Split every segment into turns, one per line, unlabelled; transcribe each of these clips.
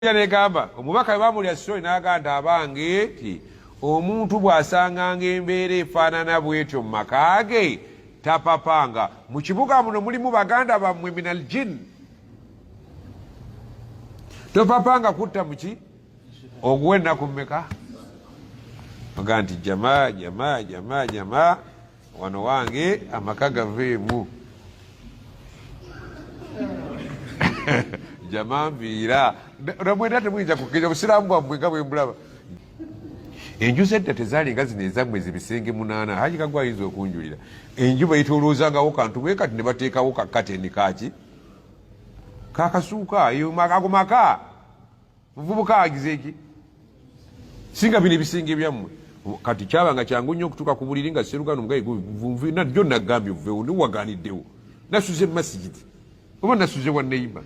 Negamba omubaka bwebamulya story naga nti abange ti omuntu bw'asanganga embeera efaanana bwetyo mu maka ge tapapanga. Mu kibuga muno mulimu baganda bammwe minal jin, topapanga kutta muki oguwa ennaku mmeka? Oga nti jama jama jama jama wano wange amaka gaveemu jama nviira namwena temuyinza kukkiriza obusiraamu bwammwe nga bwembulaba. Enju zedda tezaali nga zino ezammwe zibisenge munaana. Haji Kagwa ayinza okunjulira. Enju bayitoloozangawo kantu bwe kati ne bateekawo kakateni kaki kakasuuka ago maka muvubuka agize ki singa bino ebisinga ebyammwe. Kati kyabanga kyangu nnyo okutuuka ku buliri nga serugano omugayi jo nagambye oveewo niwaganiddewo nasuze mu masigiti oba nasuze wa neiba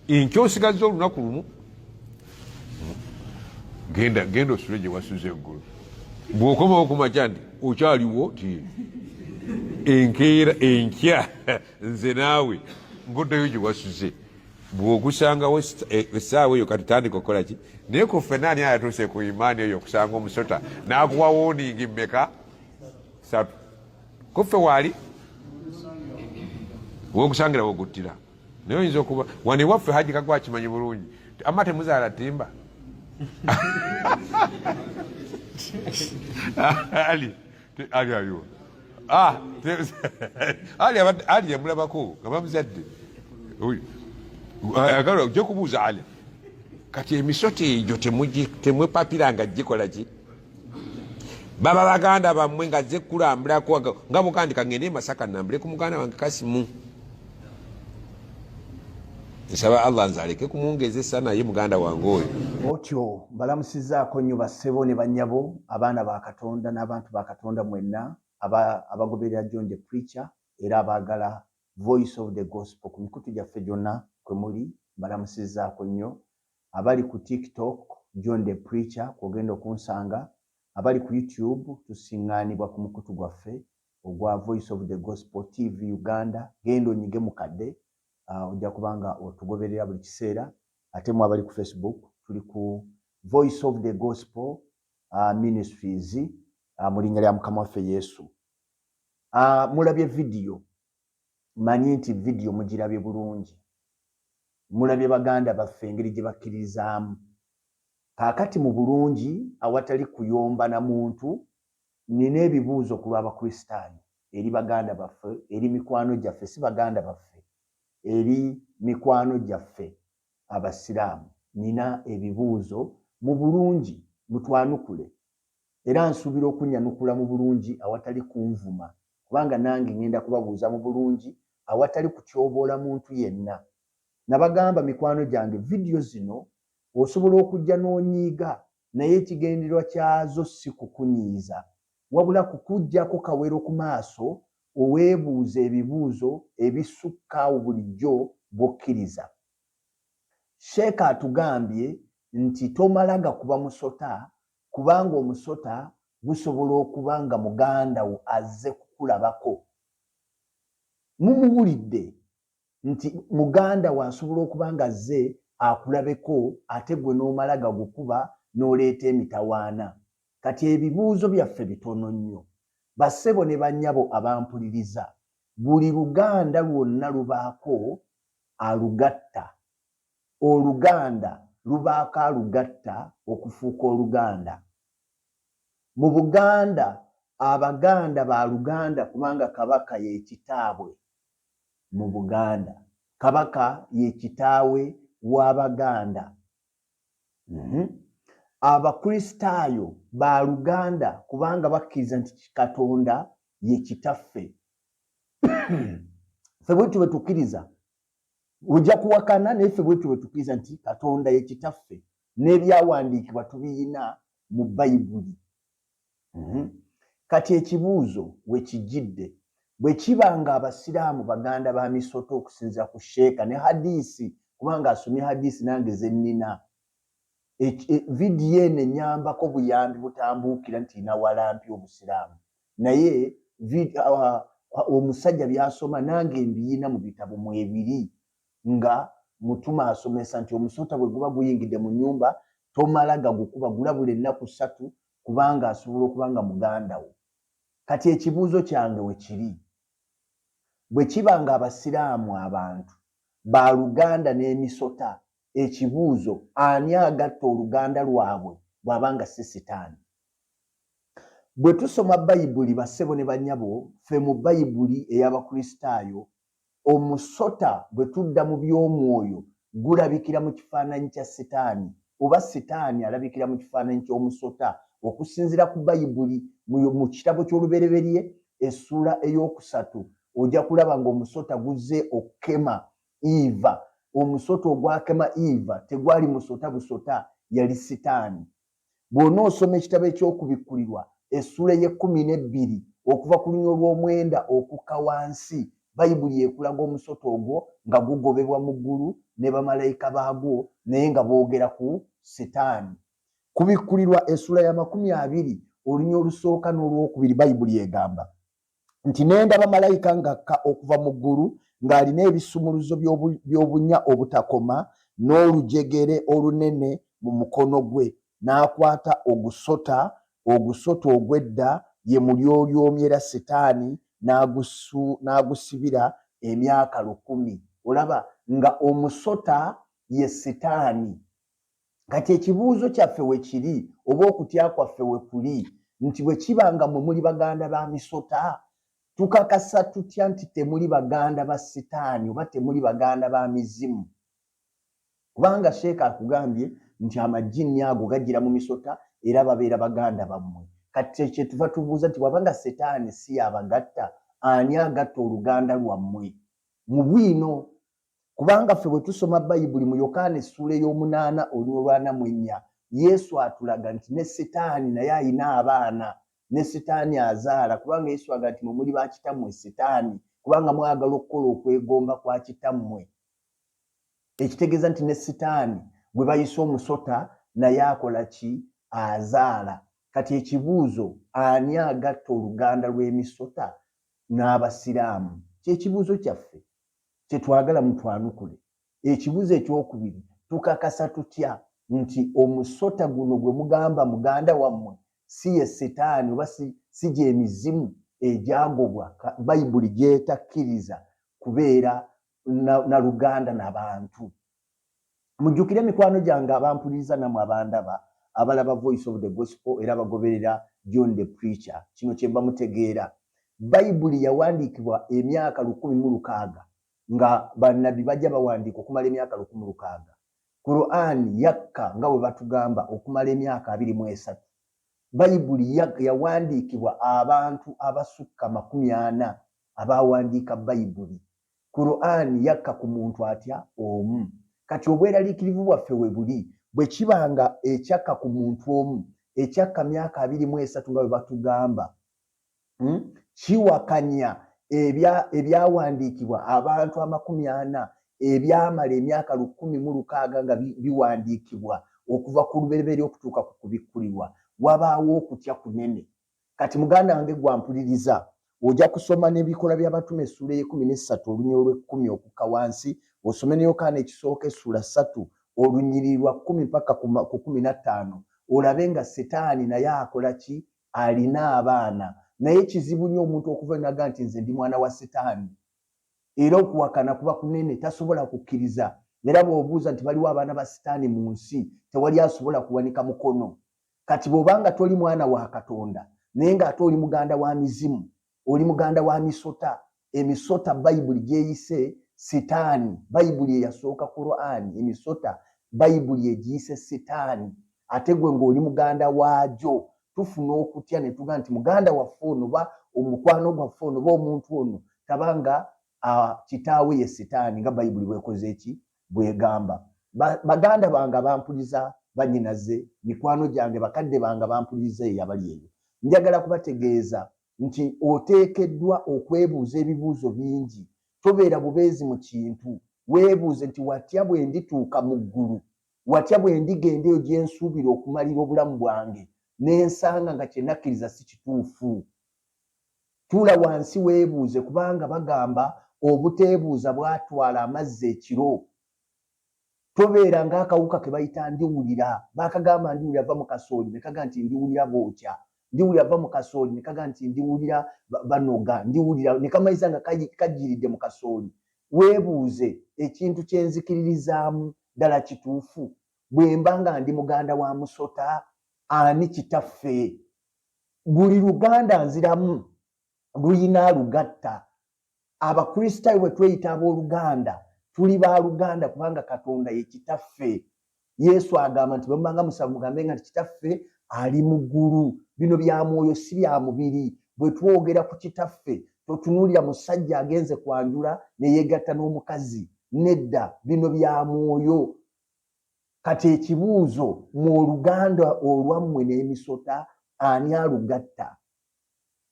enkya osigazza olunaku lumu genda genda osule gye wasuze eggulo bw'okomawo ku makya nti okyaliwo ti enkeera enkya nze naawe ngoddayo gye wasuze bw'ogusangawo essaawa eyo kati tandika okukola ki naye ku ffenna ani ayatuuse ku imaani eyo okusanga omusota n'akuwa wooningi mmeka satu ku ffe waali wogusangira woguttira naye oyinza okuba wano ewaffe Haji Kagwa akimanyi bulungi amma temuzaala timba ali ali aliwo ah, ali abadde ali yamulabako nga bamuzadde agala ojja kubuuza ali kati emisota egyo temwepapira nga gikola ki baba baganda bammwe nga ze kulambulako nga bugandi kangende e Masaka nambule ku muganda wange Kasimu nsaba Allah nze aleke kumungezesa naye muganda wange oyo.
Otyo mbalamusizaako nnyo bassebo ne bannyabo, abaana ba Katonda n'abantu ba Katonda mwenna abagoberera John the Preacher era abaagala Voice of the Gospel ku mikutu gyaffe gyonna kwe muli, mbalamusizaako nnyo. Abali ku TikTok, John the Preacher kw'ogenda okunsanga, abali ku YouTube tusingaanibwa ku mukutu gwaffe ogwa Voice of the Gospel TV Uganda, genda onyige mukadde ojja kuba nga otugoberera buli kiseera. Ate mwe abali ku Facebook tuli ku Voice of the Gospel Ministries mu linnya lya Mukama waffe Yesu. Mulabye vidiyo, manyi nti vidiyo mugirabye bulungi, mulabye baganda baffe engeri gye bakkiririzaamu. Kaakati mu bulungi awatali kuyomba na muntu, nnina ebibuuzo ku lw'Abakristaayo eri baganda baffe, eri mikwano gyaffe, si baganda baffe, eri mikwano gyaffe Abasiraamu. Nnina ebibuuzo mu bulungi mutwanukule. Era nsuubira okunnyanukula mu bulungi awatali kunvuma, kubanga nange ŋŋenda kubabuuza mu bulungi awatali kutyoboola muntu yenna. Nabagamba mikwano gyange vidiyo zino osobola okujja n'onyiiga naye ekigendererwa kyazo si kukunyiiza wabula kukuggyako kawero ku maaso oweebuuze ebibuuzo ebisukka awo bulijjo bw'okkiriza. Sheikh atugambye nti tomala gakuba musota kubanga omusota gusobola okuba nga muganda wo azze kukulabako. Mumuwulidde nti muganda wo asobola okuba nga azze akulabeko ate gwe n'omala gagukuba n'oleeta emitawaana. Kati ebibuuzo byaffe bitono nnyo. Bassebo ne bannyabo abampuliriza, buli luganda lwonna lubaako alugatta. Oluganda lubaako alugatta okufuuka Oluganda. Mu Buganda, Abaganda ba luganda kubanga Kabaka ye kitaabwe mu Buganda. Kabaka ye kitaawe w'Abaganda. Abakristaayo ba luganda kubanga bakkiriza nti Katonda ye Kitaffe. Ffe bwetutyo bwe tukkiriza. Ojja kuwakana naye ffe bwetutyo bwe tukkiriza nti Katonda ye Kitaffe n'ebyawandiikibwa tubiyina mu Bayibuli. Kati ekibuuzo we kijjidde, bwe kiba nga Abasiraamu baganda ba misota okusinziira ku Sheeka ne Hadiisi, kubanga asomye Hadiisi nange ze nnina, vidiyo eno ennyambako buyambi butambuukira nti nawalampye Obusiraamu naye omusajja by'asoma nange mbiyina mu bitabo mwebiri nga Mutume asomesa nti omusota bwe guba guyingidde mu nnyumba tomala gagukuba, gulabula ennaku ssatu kubanga asobola okuba nga muganda wo. Kati ekibuuzo kyange we kiri, bwe kiba nga Abasiraamu abantu ba luganda n'emisota, ekibuuzo, ani agatta oluganda lwabwe bw'aba nga si Sitaani? Bwe tusoma Bayibuli, bassebo ne bannyabo, ffe mu Bayibuli ey'Abakristaayo, omusota bwe tudda mu by'omwoyo gulabikira mu kifaananyi kya Sitaani, oba Sitaani alabikira mu kifaananyi ky'omusota, okusinziira ku Bayibuli. Mu kitabo ky'Olubereberye essuula ey'okusatu ojja kulaba ng'omusota guzze okukema Eva. Omusota ogwakema Eva tegwali musota busota, yali Sitaani. Bw'onoosoma ekitabo eky'Okubikkulirwa essuula ey'ekkumi n'ebbiri okuva ku luny olw'omwenda okukka wansi, Bayibuli ekulaga omusota ogwo nga gugobebwa mu ggulu ne bamalayika baagwo, naye nga boogera ku Sitaani. Kubikkulirwa essuula ya 20 oluny olusooka n'olwokubiri Bayibuli egamba nti, Ne ndaba malayika ng'akka okuva mu ggulu, ng'alina ebisumuluzo by'obunnya obutakoma, n'olujegere olunene mu mukono gwe, n'akwata ogusota, ogusota ogw'edda, ye Mulyolyomi era Sitaani, n'agusibira emyaka 1000. Olaba nga omusota ye Sitaani. Kati ekibuuzo kyaffe we kiri, oba okutya kwaffe we kuli, nti bwe kiba nga mmwe muli baganda ba misota, tukakasa tutya nti temuli baganda ba Sitaani oba temuli baganda ba mizimu? Kubanga Sheikh akugambye nti amajinni ago gajjira mu misota era babeera baganda bammwe. Kati kyetuva tubuuza nti bw'aba nga Setaani si y'abagatta, ani agatta oluganda lwammwe? Mu bwino. Kubanga ffe bwe tusoma Bayibuli mu Yokaana essuula ey'omunaana oluny olw'ana mu ennya, Yesu atulaga nti ne Sitaani naye alina abaana, ne Sitaani azaala, kubanga Yesu agamba nti mwe muli ba kitammwe Sitaani, kubanga mwagala okukola okwegomba kwa kitammwe. Ekitegeeza nti ne Sitaani gwe bayise omusota naye akola ki? Azaala. Kati ekibuuzo, ani agatta oluganda lw'emisota n'Abasiraamu? Ky'ekibuuzo kyaffe. Kye twagala mutwanukule. Ekibuzo ekyokubiri, tukakasa tutya nti omusota guno gwe mugamba muganda wammwe si ye Setaani oba si, si gy'emizimu egyagobwa Bayibuli gy'etakkiriza kubeera na, na luganda na bantu? Mujjukire mikwano gyange abampuliriza namwe abandaba, abalaba Voice of the Gospel era abagoberera John the Preacher, kino kye mba mutegeera. Bayibuli yawandiikibwa emyaka 1600 nga bannabbi bajja bawandiika okumala emyaka 1600. Quran yakka nga bwe batugamba okumala emyaka 23. Bayibuli yawandiikibwa abantu abasukka 40 abaawandiika Bayibuli. Quran yakka ku muntu atya? Omu. Kati obweraliikirivu bwaffe we buli, bwe kiba nga ekyakka ku muntu omu, ekyakka myaka 23 nga bwe batugamba, kiwakanya ebyawandiikibwa abantu 40 ebyamala emyaka 1600 nga biwandiikibwa okuva ku Lubereberye okutuuka ku Kubikkulirwa, wabaawo okutya kunene. Kati muganda wange gwe ampuliriza, oja kusoma n'Ebikolwa by'Abatume essuula ey'ekumi n'essatu oluny olw'ekkumi okukka wansi, osome ne Yokaana ekisooka essuula ssatu olunyiriri lwa kkumi mpaka ku 15, olabe nga Setaani naye akola ki? Alina abaana. Naye kizibu nnyo omuntu okuva naga nti nze ndi mwana wa Setaani. Era okuwakana kuba kunene, tasobola kukkiriza. Era bw'obuuza nti baliwo abaana ba Sitaani mu nsi, tewali asobola kuwanika mukono. Kati bw'oba nga toli mwana wa Katonda, naye nga ate oli muganda wa mizimu, oli muganda wa misota, emisota Bayibuli gy'eyise Sitaani, Bayibuli eyasooka Kuraani, emisota Bayibuli egiyise Sitaani, ate gwe ng'oli muganda waagyo, tufuna okutya ne tugamba nti muganda waffe ono oba omukwano gwaffe ono oba omuntu ono taba nga kitaawe ye Sitaani nga Bayibuli bw'ekoze ki? Bw'egamba. Baganda bange abampuliza, bannyinaze, mikwano gyange, bakadde bange abampuliriza eyo abali eyo, njagala kubategeeza nti oteekeddwa okwebuuza ebibuuzo bingi. Tobeera bubeezi mu kintu. Weebuuze nti, Watya bwe ndituuka mu ggulu? Watya bwe ndigenda eyo gye nsuubira okumalira obulamu bwange ne nsanga nga kye nakkiriza si kituufu? Tuula wansi weebuuze kubanga bagamba obuteebuuza bwatwala amazzi ekiro. Tobeera ng'akawuka ke bayita ndiwulira. Baakagamba ndiwulira va mu kasooli ne kaga nti ndiwulira bookya. Ndiwulira va mu kasooli ne kaga nti ndiwulira banoga. Ndiwulira ne kamaliza nga kajjiridde mu kasooli. Weebuuze, ekintu kye nzikiririzaamu ddala kituufu? Bwe mba nga ndi muganda wa musota, ani kitaffe? Buli luganda nziramu luyina alugatta. Abakristaayo bwe tweyita abooluganda, tuli ba luganda kubanga Katonda ye Kitaffe. Yesu agamba nti bwe mubanga musaba mugambenga nti Kitaffe ali mu ggulu. Bino bya mwoyo si bya mubiri. Bwe twogera ku Kitaffe totunuulira musajja agenze kwanjula ne yeegatta n'omukazi. Nedda, bino bya mwoyo. Kati ekibuuzo, mmwe oluganda olwammwe n'emisota ani alugatta?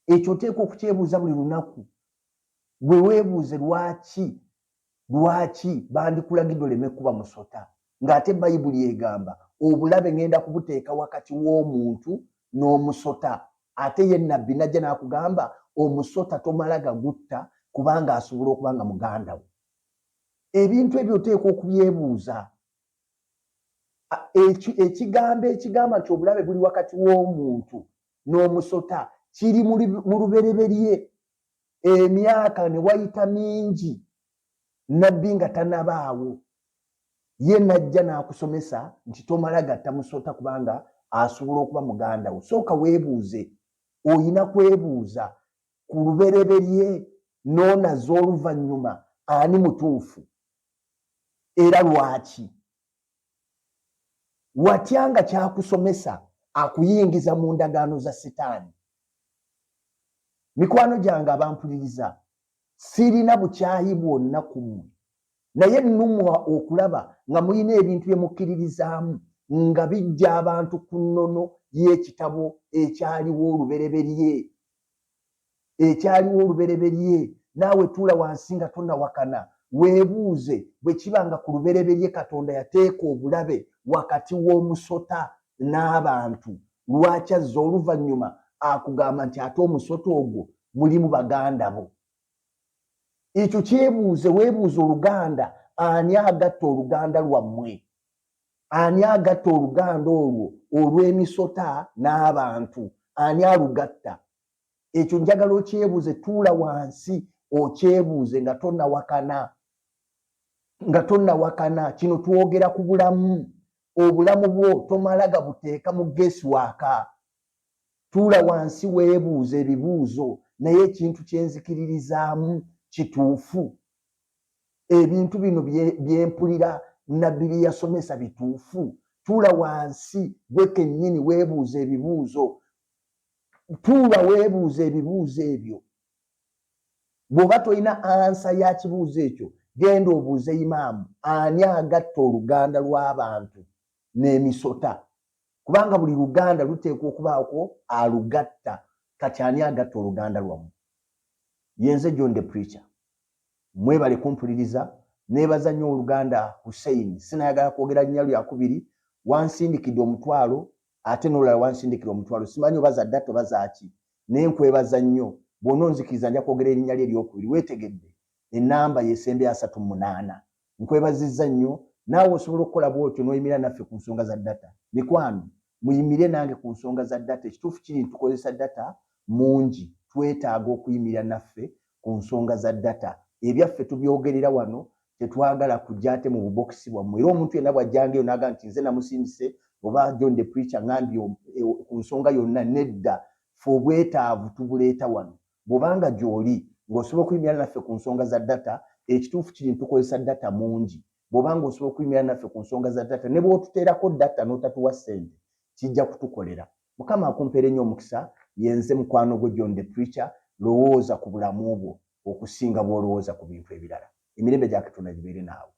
Ekyo oteekwa okukyebuuza buli lunaku. Gwe weebuuze lwaki, lwaki bandikulagidde oleme kukuba musota, ng'ate Bayibuli egamba obulabe ŋŋenda kubuteeka wakati w'omuntu n'omusota. Ate ye nnabbi n'ajja n'akugamba omusota tomala gagutta kubanga asobola okuba nga muganda wo. Ebintu ebyo oteekwa okubyebuuza. Ekigambo ekigamba nti obulabe buli wakati w'omuntu n'omusota kiri mu lubereberye emyaka ne wayita mingi nabbi nga tanabaawo ye najja n'akusomesa nti tomala gatta musota kubanga asobola okuba muganda wo. Sooka weebuuze, olina kwebuuza ku lubereberye n'onaza oluvannyuma ani mutuufu era lwaki. Watya nga kyakusomesa akuyingiza mu ndagaano za sitaani? Mikwano gyange abampuliriza, sirina bukyayi bwonna ku mmwe, naye nnumwa okulaba nga mulina ebintu bye mukkiririzaamu nga biggya abantu ku nnono y'ekitabo ekyaliwo olubereberye. Ekyaliwo olubereberye. Naawe tuula wansi nga tonawakana, weebuuze, bwe kiba nga ku lubereberye Katonda yateeka obulabe wakati w'omusota n'abantu, lwaki azze oluvannyuma akugamba nti ate omusota ogwo mulimu baganda bo? Ekyo kyebuuze, weebuuze oluganda, ani agatta oluganda lwammwe? Ani agatta oluganda olwo olw'emisota n'abantu? Ani alugatta? Ekyo njagala okyebuuze, tuula wansi okyebuuze nga tonawakana, nga tonawakana. Kino twogera ku bulamu, obulamu bwo tomala gabuteeka mu guesswork. Tuula wansi weebuuze ebibuuzo, naye ekintu kye nzikiririzaamu kituufu? Ebintu bino bye mpulira nnabbi bye yasomesa bituufu? Tuula wansi gwe kennyini weebuuze ebibuuzo. Tuula weebuuze ebibuuzo ebyo. Bw'oba tolina ansa ya kibuuzo ekyo, genda obuuze imaamu ani agatta oluganda lw'abantu n'emisota. Kubanga buli luganda luteekwa okubaako alugatta. Kati ani agatta oluganda lwammwe? Yenze John the Preacher. Mwebale kumpuliriza. Neebaza nnyo owoluganda Hussein. Sinayagala kwogera linnya lyakubiri. Wansindikidde omutwalo ate n'olulala wansindikira omutwalo. Simanyi oba za data oba zaaki. Naye nkwebaza nnyo. Bw'ononzikiriza nja kwogera erinnya lyo eryokubiri. Weetegedde? Ennamba y'esembye 38. Nkwebazizza nnyo. Naawe osobola okukola bw'otyo n'oyimirira naffe ku nsonga za data. Mikwano, muyimirire nange ku nsonga za data. Ekituufu kiri nti tukozesa data mungi. Twetaaga okuyimirira naffe ku nsonga za data. Ebyaffe tubyogerera wano, tetwagala kujja ate mu bubokisi bwammwe. Era omuntu yenna bw'ajjanga eyo n'agamba nti nze namusindise oba John the Preacher ngambye ku nsonga yonna, nedda. Ffe obwetaavu tubuleeta wano. Bw'oba nga gy'oli ng'osobola okuyimirira naffe ku nsonga za data, ekituufu kiri nti tukozesa data mungi. Bw'oba ng'osobola okuyimirira naffe ku nsonga za data, ne bw'otuteerako data n'otatuwa ssente, kijja kutukolera. Mukama akumpeere nnyo omukisa. Yenze mukwano gwo John the Preacher. Lowooza ku bulamu bwo okusinga bw'olowooza ku bintu ebirala. Emirembe gya Katonda gibeere naawe.